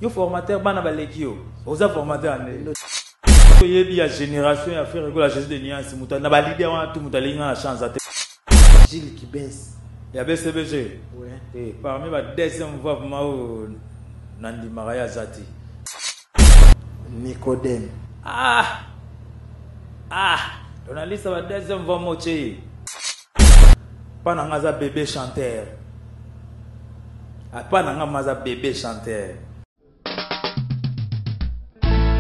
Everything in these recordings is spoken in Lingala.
Yo formateur, bana baleki yo. Oza formateur ya ndenge. Oyebi ya génération ya Ferre Gola, Jésus de Nuance, moto na ba leader wana tout moto alingi na chance ate. Gilles Kibens. Ya BCBG. Ouais. Et parmi ba deuxième voix vraiment oyo nandimaka ye aza te. Nicodème. Ah! Ah! Journaliste ba deuxième voix moche ye. Pa na nga aza bébé chanteur. Pa na nga maza bébé chanteur.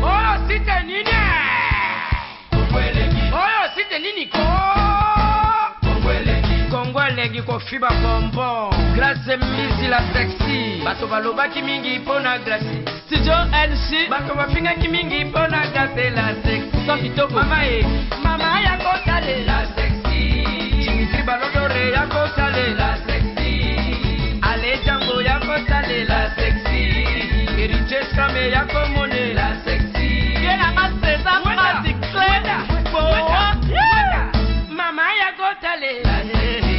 Oyo site nini? Oyo site nini ko? Kongo elengi kofiba bonbon. Grace Mbizi la sexy. Bato balobaki mingi mpo na Grace. Studio NC. Bato bafingaki mingi mpo na Grace la sexy. Son kitoko. Mama e, mama ya kotalela sexy. Dimitri Balodore ya kotalela sexy. Ale Django ya kotalela sexy. Héritier Scrame ya komonela sexy. Ye na nga César Wenda, Mati Clé. wenda, Boa. wenda, wenda. Mama ya kotalela sexy.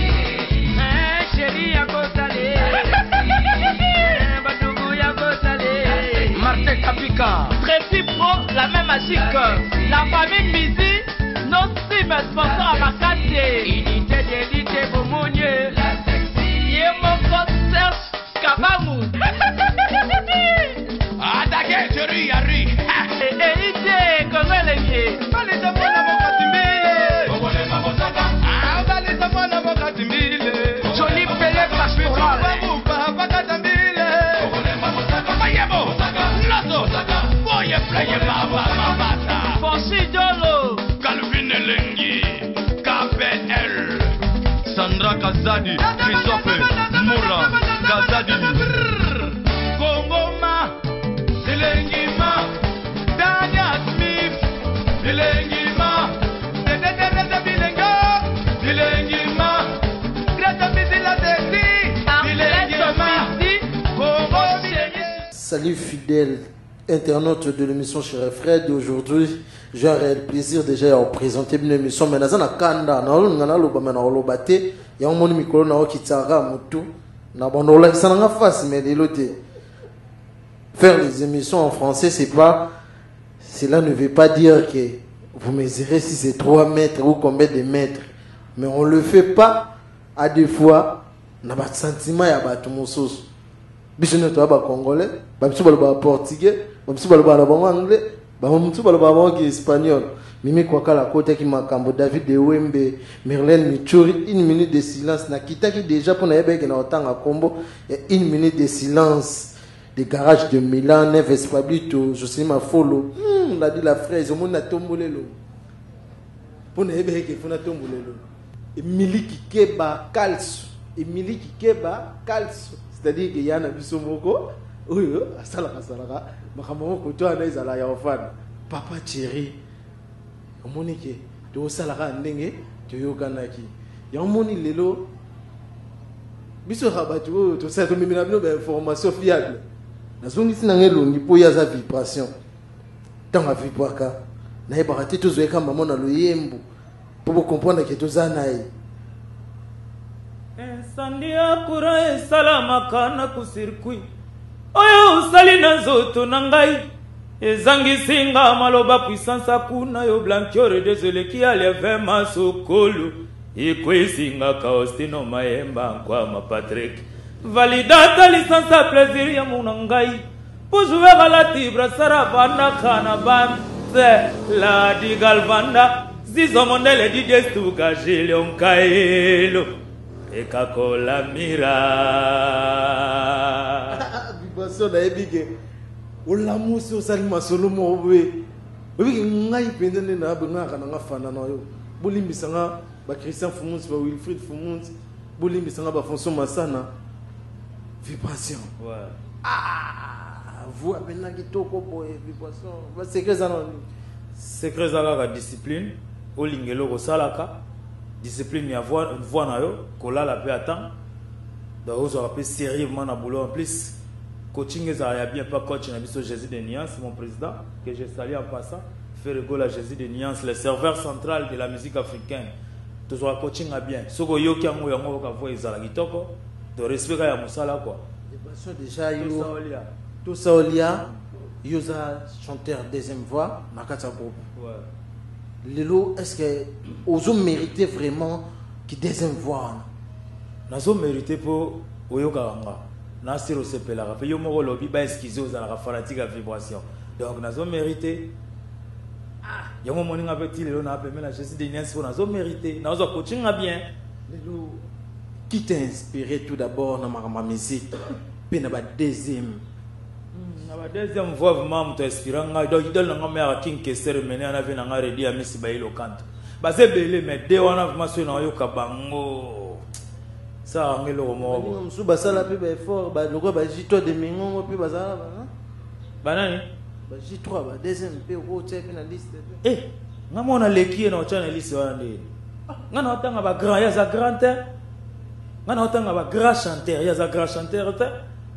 Eh, chérie ya kotalela sexy. Eh, badugu ya kotalela sexy. Martin Kapika. Tracy Pro, la main magique. La famille Mbizi, nos cibles sponsors à Makati. Unité d'élite bomonye. La sexy. Ye moko Serge Kabangu. Attaquez, chérie, Harry. Eite, Kongo elengi. Balisa mwana mokati mbile. Ah, balisa mwana mokati mbile. Johnny Pelé Pastoral. Babupa, bakata mbile. Mayebo, Lazo, Boye, Pleye, Baba, Mabata. Franchi Diolo. Calvin Elengi, KPL. Sandra Kazadi, Christophe Moura, Kazadi. Kongoma, Elengima, Dania Smith, Elengima, Dededede Bilenga, Elengima, Greta Bizila Desi, Elengima, Kongo Bilenge. Salut fidèles internautes de l'émission Chez Fred. Aujourd'hui, j'ai un réel plaisir déjà à vous présenter une émission. Mais naza na kanda, naolinga naloba mais naoloba te. Yango moni mikolo naokitaka motu. Na bando olakisa nanga face mais lelo te. Faire les émissions en français, c'est pas, cela ne veut pas dire que vous mesurez si c'est 3 mètres ou combien de mètres. Mais on le fait pas à des fois, na ba sentiment ya bato mosusu. Biso nyonso toza bacongolais, bamisu balobaka portugais, bamisu balobaka na bango anglais, bamosusu balobaka bango ki espagnol. Mimi Kwakala akotaki makambo, David Ewembe, Merlène Michuri, une minute de silence. Nakitaki déjà mpo nayebaki na kotanga kombo ya une minute de silence de garage de Milan, Neves Pablito, Jocelyne Mafolo, Ladi la fraise, omoni na tombolelo. Mpo nayebaki fo na tombolelo. Emily Kikeba Kalso, Emily Kikeba Kalso, c'est-à-dire que ya na biso moko oyo asalaka salaka makambo moko to wana ezala ya ofana. Papa Thierry, omoni ke tosalaka ndenge toyokanaki. Yango moni lelo biso kaka bato oyo tosala tomemela bino ba information fiable. Nazongisi nanga elongi mpo ye aza vibration. Ntango avibraka nayebaka te tozwaka mama na loyembo mpo bocomprendre ke toza na ye. Incendie ya courant esalamaka na ku-circuit oyo osali na nzoto na ngai ezangisi nga maloba puissance akuna yo blanchiore desoleki aleve masokolo ekwesingaka Ostino Mayemba Nkwama Patrick validata licence ya plaisir ya mona ngai po joueur alati brassard avandaka na bante la digalvanda zizo mondele didestuka Gilles Nkaelo ekakola mira. Vibration nayebi ke olamusi osali masolo moko boye, oyebi ke ngai mpenza nde nabengaka nanga fana na yo. Bolimbisa nga ba Christian Fumuns, ba Wilfried Fumuns, bolimbisa nga ba François Masana. Vibration. Ouais. Ah, voix mpenza kitoko boye, vibration. Ba secret eza na nini? Secret eza kaka discipline, olinga eloko osalaka, discipline ya voix na yo, kolala mpe atan. Donc ozwaka mpe sérieusement na boulot. En plus coaching ezala ya bien pa coach na biso Jésus de Nuance, mon président que je salue en passant. Ferre Gola Jésus de Nuance, le serveur central de la musique africaine. Tozwaka coaching ya bien. Soki oyoki yango yango oyoka voix ezala kitoko. To respect kaka ya mosala quoi. Vibration déjà yo. Tosaolia. Tosa olia, yo oza chanteur deuxième voix na kati ya groupe. Lelo, est ce que ozo mériter vraiment ki deuxième voix wana? Nazo mériter mpo oyokaka nga nasiri, osepelaka mpe yo moko olobi ba excuse, ozalaka fanatique ya Vibration, donc nazo mériter yango. Omoni nga mpe ti lelo na pembe na Jésus de Nuance mpo nazo mériter, nazwa coaching nga bien. Lelo, qui t'a inspiré tout d'abord na makambo ya musique mpe na ba deuxième? Na ba deuxième voix, vraiment moto inspira ngai, donc idole na nga mare King Kester mene wana, vie na nga Redi Amisi Bayilo Kanto, baza ebele, mais de wana vraiment soki naoyoka bango, salaka nga eloko moko boye. Mosusu basala mpe baeffort lokola ba J3 de Mingongo mpe bazala banani. Ba J3, ba deuxième mpe okotia mpe na liste mpe. Eh, nga mona leki ye na otya na liste wana nde nga na otanga bagrand, ye aza grand te. Nga na otanga bagrand chanteur, ye aza grand chanteur te.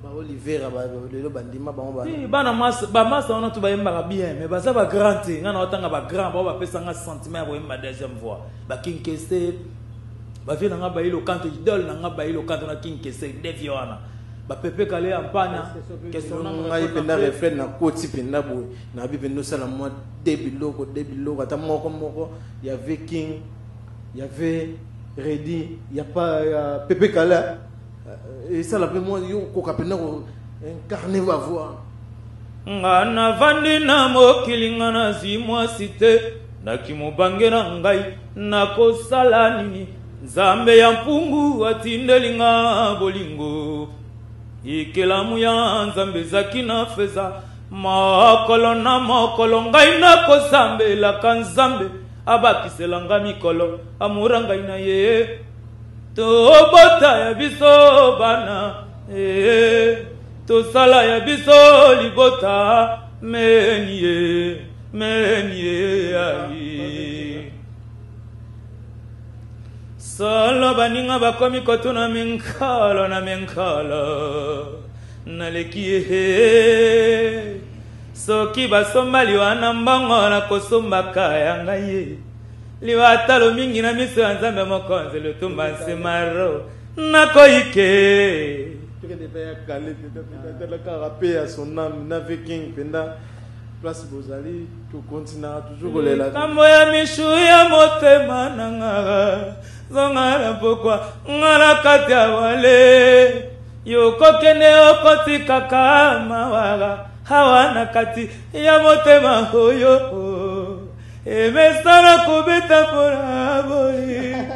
Ba Olivera lelo bandima bango ba Ti, bana bamasa wana to bayembaka bien, mais baza bagrand te. Nga na otanga bagrand bao bapesanga sentiment ya koyemba deuxième voix, baking Kester, bavie na nga Bayilo Kanto, idole na nga Bayilo Kanto na King Kester, nde vie wana bapepe kale ya mpana. Ngai mpenza reflet nakoti mpenza boye, nayebi mpenza osala mwa de biloko, de biloko ata moko moko ya Viking, ya ve Redi, ya pa ya Pepe Kala, esala mpe mwa yo okoka mpenza ko incarner bavoix. Nga navandi na mokili, nga nazwi mwasi te, naki mobange na ngai, nakosala nini? Nzambe ya mpungu atindeli nga bolingo, ekelamu ya Nzambe ezaki na feza. Mokolo na mokolo ngai nakosambelaka Nzambe abakisela nga mikolo, amura ngai na ye, tobota ya biso bana, tosala ya biso libota, menie menie ai. Solo baninga bakomi kotuna minkolo na minkolo, naleki ye. Soki basomba liwa na mbongo, nakosombaka ya ngai ye. Liwa talo mingi na miso ya Nzambe mokonzi Lutumba Nsemaro, nakoyike. Tokende epai ya Kale mpenza mpenza, tala kaka pe ya son âme na Viking mpenza, place bozali, tokontinaka toujours kolela. Likambo ya mishu ya motema na nga, zonga na pokwa nga na kati ya wale, yokokende okotikaka mawala awa na kati ya motema oyo emesana kobeta mpona boye.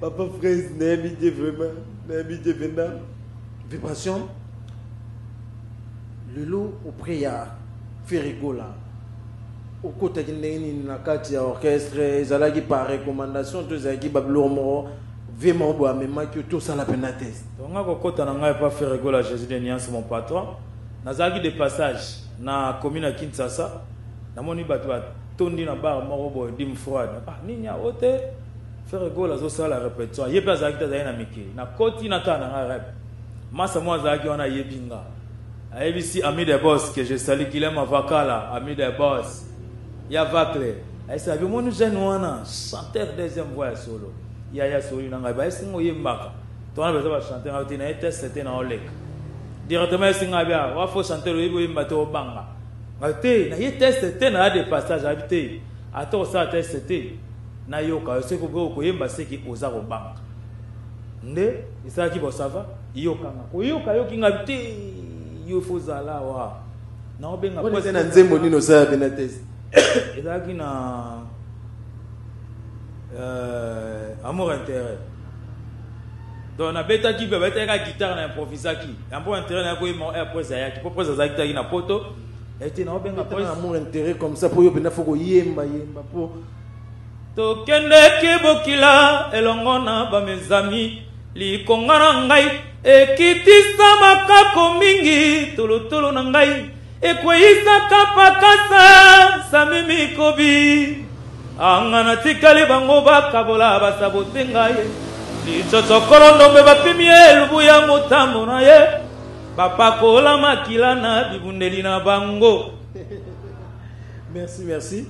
Papa Fraise, nayebi te vraiment, nayebi te mpenza. Vibration, lelo auprès ya Ferre Gola, okotaki ndenge nini na kati ya orchestre? Ezalaki par recommandation to ezalaki babiloko moko vie moko boye amemaki yo, tosala mpena test? Donc nga kokota na ngai epa Ferre Gola, Jésus de Nuance, mon patron, nazalaki de passage na commune ya Kinshasa, namoni bato batondi na bar moko boye, Dime Froide. Ah, nini yango te, Ferre Gola azosala répétition, ye mpe azalaki te, azalaki na mikili. Nakoti, natala na ngai rep, masa moko azalaki wana, ayebi nga, ayebisi ami de boss que je salue, Guilhem Avakala, ami de boss ya Vacle, ayebisi abi omoni jeune wana, chanteur deuxième voix ya solo, yaya soli na ngai, bayebisi nga oyembaka to wana baza bachanteur. Ngai te, na ye test te, na oleka directement. Ayebisi ngai bia wa faux chanteur, oyebi oyemba te, obanga. Ngai te, na ye test te, na ya de passage. Ayebi te, ata kosala test te, nayoka yo, soki okoyemba seki oza kobanga nde esalaki. Bon, ça va, yokanga koyoka, yoki ngai te, yo fo ozala awa, naobenga. Na nzembo nini osala mpe na test? Ezalaki na Amour Intérêt. Donc nabetaki mpe babetaki kaka guitare, na improvisaki Amour Intérêt, naya koyema air prise ayaki mpo prise azalaki taki na poto ete naobenga. Amour Intérêt comme ça, mpo yo mpenza fo koyemba yemba mpo Tokendeki bokila elongo na bamezami, likonga na ngai ekitisa makako mingi, tolotolo na ngai ekweyisaka pakasa sami mikobi anga, natikali bango bakabola basabote ngai litsotso ndombe, bapimi elubu ya motambo na ye, bapakola makila na bibundeli na bango. Merci, merci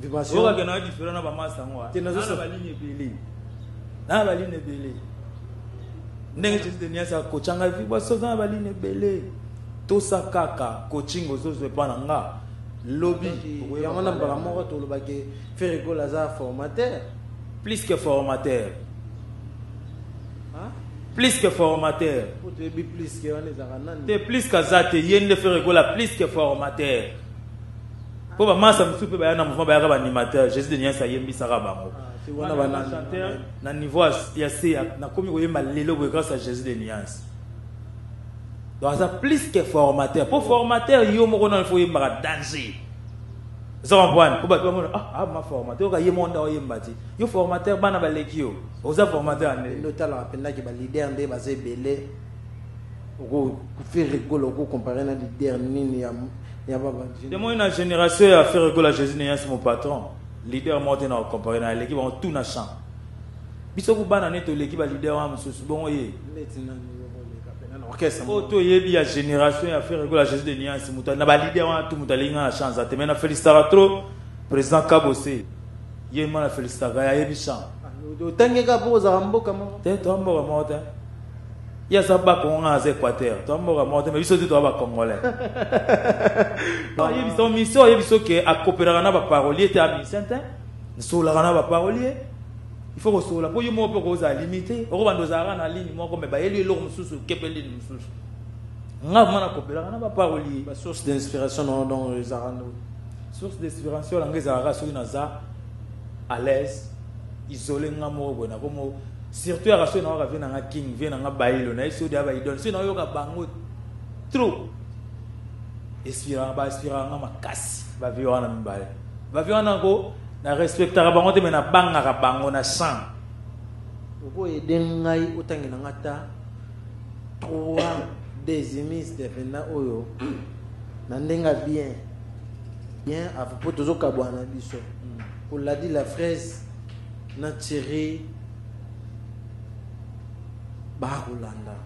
Vibration. Okake na différent na bamasa yango na baline ebele, na baline ebele ndenge Jésus de Nuance akotyanga Vibration, oza na baline ebele. Tosa kaka coaching ozozwa epa na nga lobi. Yango na mbala moko tolobaki Ferre Gola aza formateur. Plus que formateur. Plus que formateur. Po toyebi plus que wana ezalaka nani? Te, plus que aza te, ye nde Ferre Gola plus que formateur. Po ba masa mosusu mpe baya na mouvement, bayaka ba animateur, Jésus de Niance ayembisaka bango. Wana ba nani? Chanteur na niveau ya se nakomi koyemba lelo boye grâce à Jésus de Niance. Donc aza plus que formateur. Po formateur yo moko nano faut oyembaka danger. Oza comprendre? Po bato bamona ah, ah ma formateur oka ye moko nde oyemba ti. Yo formateur bana baleki yo. Oza formateur nde. Nde otalaka mpenza ke ba leader nde baza ebele. Oko Ferre Gola oko comparer na leader nini ya ya ba ba. Demoni na génération ya Ferre Gola Jésus Neyas mon patron. Leader moko te na comparer na eleki bango tout na champ. Biso ku bana ne toleki ba leader wana mosusu bongo ye. Neti nani oleka pena na orchestre. Oyo toyebi ya génération ya Ferre Gola Jésus de Nuance moto na ba leader wana tout moto alingi na chance te, mais na félicitaka trop président Kabose. Ye ma na félicitaka ya yebi chant. Otangi kaka po ozala mboka moko. Te, to mboka moko te. Ye aza ba Congo, nga aza Équateur. To mboka moko te, mais biso te to ba Congolais. Ayebi so mission, ayebi so ke akopelaka na ba parolier te, a musicien te. Nsolaka na ba parolier. Il faut kosola po yo moko mpe kozala limité, okobanda ozalaka na ligne moko, mais bayeli eloko mosusu, okepe ligne mosusu. Nga vraiment nakopelaka na baparolier. Ba source d'inspiration na donc ezalaka no? Source d'inspiration na nga ezalaka soki naza à l'aise, isolé, nga moko boye, nakomo surtout yaka soki nayoka vie na nga king, vie na nga bayilo na ye, soki deya baidole, soki nayoka bango trop inspiraka, bainspiraka nga makasi. Bavie wana mibale, bavie wana ko na respectaka bango te, me nabangaka bango na champ. Okoyede ngai otangela nga ta 3 deuxièmiste mpenza oyo na ndenge bien bien po tozokabwana na biso oladi la fraise na Thierry bakolanda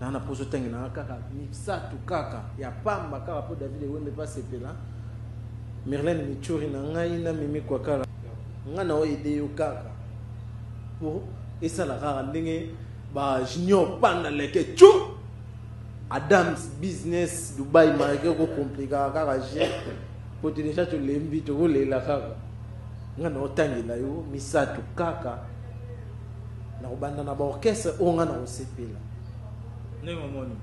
na na poso otangela nga kaka misato kaka ya pamba kaka po David Ewembe pasepela Mirlene Michuri na ngai na Mimi Kwakala nga na oyede yo kaka po esala kaka ndenge ba Junior Panda leke chu Adams business Dubai malgré ko compliquer kaka je po te déjà tolembi tokolela kaka nga na otangela yo misato kaka na kobanda na ba orchestre oyo nga na kosepela ndenge omoni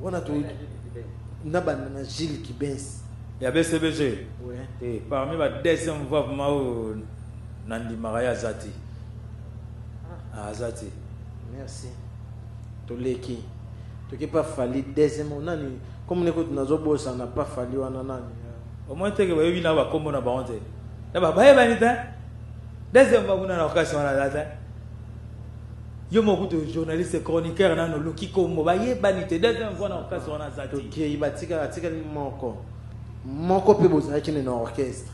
wana to nabanda na Gilles Kibens ya BCBG. Ouais. Te, parmi ba deuxième voix vraiment oyo nandimaka ye aza te, aza te. Merci. Toleki toki pa Fally deuxième nani comme ne kutu nazobosana pa Fally wana nani. Au moins teke bayebi na bakombo na bango te, na bayebani te. Deuxième voix kuna na orchestre wana aza te. Yo moko kutu journaliste chroniqueur nano oluki kombo, bayebani te. Deuxième voix na orchestre wana aza te. Tokei batikala atikali moko moko mpe bozalaki na orchestre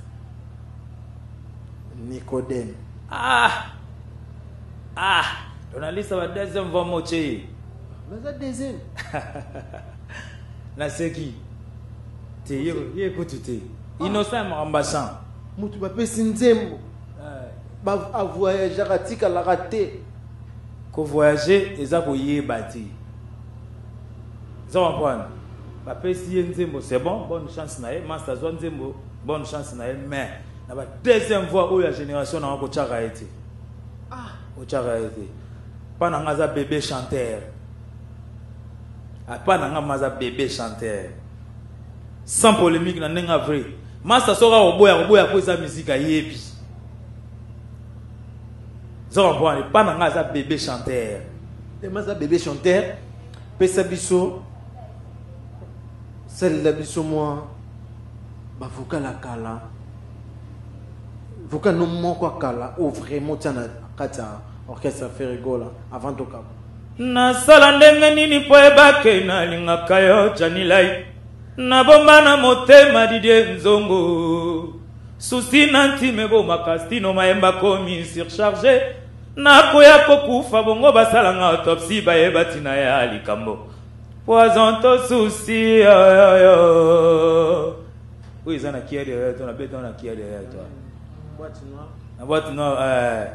Nicodème. Ah ah, journaliste ba deuxième voix motie ye. Naza deuxième. Naseki te, ye kutu te, innocent makambo champ. Motu bapesi nzembo avoyageaka atikalaka te. Kovoyage eza koyeba te, eza comprendre. Bapesi ye nzembo, c'est bon, bonne chance na ye. Master azwa nzembo, bonne chance na ye, mais na ba deuxième voix oyo ya génération nanga kotiaka ye te, kotiaka ye te. Mpa na nga aza bébé chanteur, apa na nga ma aza bébé chanteur, sans polémique, na ndenge vrai. Master soki akoboya, akoboya po eza musique ayebi, oza comprendre. Mpa na nga aza bébé chanteur. Ema aza bébé chanteur. Pesa biso, salela biso mwa bavocal ya kala, vocal no moko ya kala oyo vraiment tia na kati ya orchestre Ferre Gola avant tokaba. Nasala ndenge nini mpo ebake nalingaka yo Janilai, nabomba na motema Didie Nzongo, susi na ntima ebomaka stino mayemba komi surcharge, nakoya kokufa bongo basalanga autopsie bayeba ntina ya likambo poison to susi oyo eza na kia derrière toi, nabeta na kia derrière toi na boîte noire.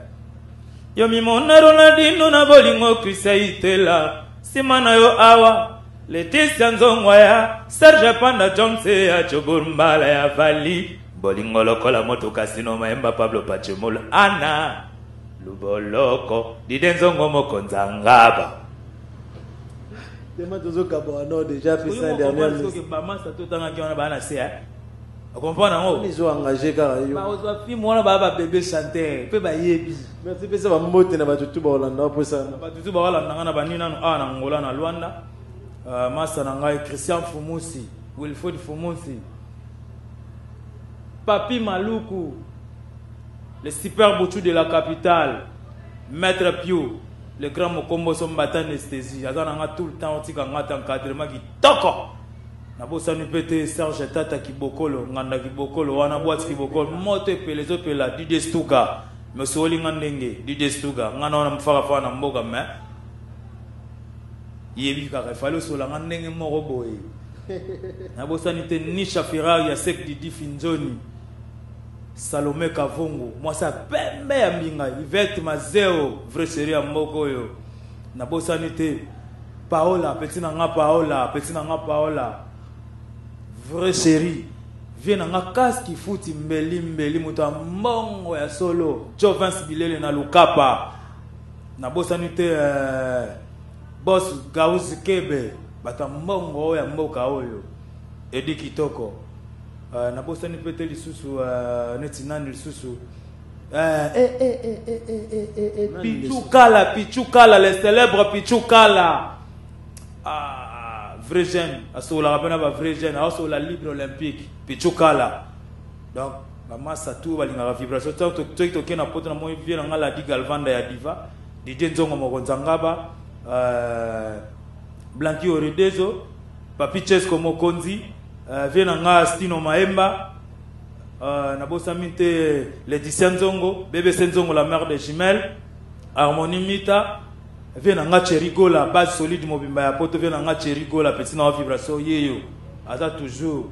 Yo mimona Ronaldinho na bolingo Christian Itela nsima na yo awa. Leticia Nzongwa ya Serge Panda Jones ya Jobur Mbala ya Vali bolingo lokola moto kasino Mayemba Pablo Pachemul Ana Luboloko Dide Nzongo mokonzi Ngaba. Tema tozokaba wana déjà pesa dernière soki bamasa totangaki wana baa na se eh? Okomprendre yango? Ezo engagé kaka yo. Bakozwa film wana baa ba bébé chanteur mpe bayebi. Merci pesa bambote na bato tu baolanda mposa. Bato tu baolanda nga na banini nanu awa na Angola na Luanda. Masa na ngai Christian Fumusi, Wilfred Fumusi, Papi Maluku, le super bouchou de la capitale, Maître Pio, le grand Mokombo Sombata anesthésie, aza na nga tout le temps otika nga ta encadrement kitoko. Nabosani mpe te Serge Tata Kibokolo, Nganda Kibokolo, wana boîte Kibokolo, moto epela ezopela Didier Stuga, mais osoli nga ndenge Didier Stuga, nga na wana mfaka faka na mboka mais yebi kaka efali osola nga ndenge moko boye. Nabosani te Nisha Ferrari ya Sek Didi Finzoni, Salome Kavongo, mwasi ya pembe ya mbinga, Yvette Mazeo, vrai chérie ya mboka oyo. Nabosani te Paola, petit na nga Paola, petit na nga Paola, vrai chérie. Vie na nga kaski futi mbeli mbeli moto ya mbongo ya solo, Jovens Bilele na Lukapa. Nabosani te boss Gauzi Kebe, bato ya mbongo oyo ya mboka oyo, Edi Kitoko. Nabosani pe te lisusu neti nani lisusu Pichu Kala, Pichu Kala, le célèbre Pichu Kala. Ah, vrai jeune, asolaka pe na ba vrai jeune, asola libre olympique, Pichu Kala. Donc ba massa tout balingaka vibration. Tant que toke na poto na moi vie na nga la Di Galvanda ya Diva, Didier Nzongo mokonzi Ngaba, Blanqui Oredezo, Papi Chesco mokonzi, vie na nga Stino Maemba, nabosami te Laetitia Nzongo, BBC Nzongo la mère de jumelles, Harmonie Mita, vie na nga Thierry Gola, base solide mobimba ya poto, vie na nga Thierry Gola, petit na vibration yeyo, aza toujours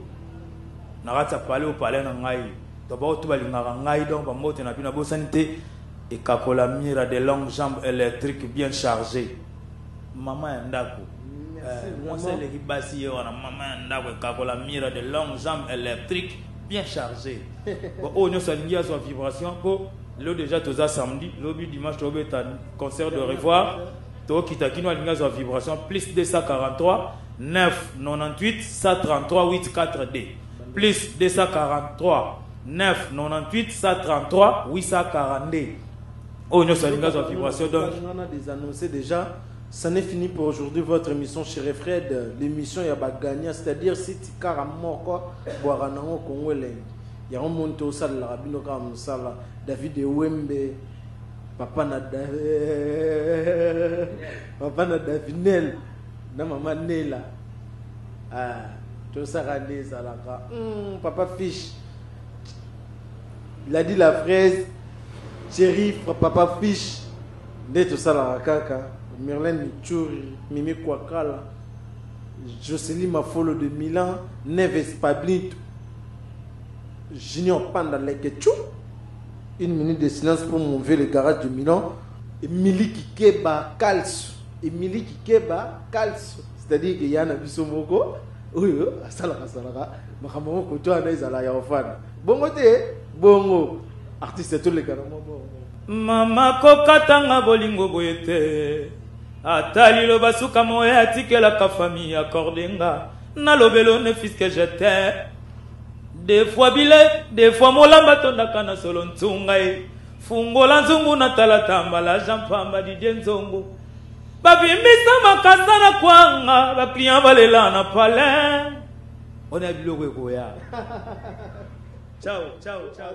na kati ya palais au palais na ngai. Donc ba oyo balingaka ngai, donc ba mbote na bino, nabosani te ekakola mira de longues jambes électriques bien chargées. Maman ya ndako. Moi c'est l'équipe basi ye wana maman ya ndako ekakola mira de longues jambes électriques bien chargées. Bon, oyo nyonso alingi azwa vibration po lelo déjà toza samedi, lobi dimanche tobeta concert de revoir. Tokita kino alingi azwa vibration plus 243 9 98 133 8 4 D. Plus 243 9 98 133 842. Oyo nyonso alingi azwa vibration donc on a des annoncés déjà. Ça n'est fini pour aujourd'hui votre émission chez Fred, l'émission ya ba gagnant, c'est-à-dire si tikara moko boira nango Congo elengi. Ya monto osala la bino ka musala David Ewembe, papa na papa na Davinel na mama Nela. Ah, tosaka nde ezalaka. Papa Fish. Il a dit la fraise, Thierry, papa Fish. Nde tosalaka kaka Merlin Michuri, Mimi Kwakala, Jocelyne Mafolo de Milan, Neves Pablito, Junior Panda Leketchou. Une minute de silence pour mouver le garage de Milan. Emily Kikeba Kalso. Emily Kikeba Kalso. C'est-à-dire qu'il y a un biso moko. Oui, asalaka salaka. Makambo moko to ana ezala ya ofana. Bongo te, bongo. Artiste tout le canal. Mama kokatanga bolingo boye te. Ata liloba suka moya atikelaka famille accordenga. Nalobelo ne fils que j'étais. Des fois bile, des fois molamba tondaka na solo ntunga ye. Fungola nzungu na talata mbala Jean Pamba Didier Nzongo. Babimbisa makasa na kwanga, ba client balela na palais. On a biloko ekoya. Ciao, ciao, ciao.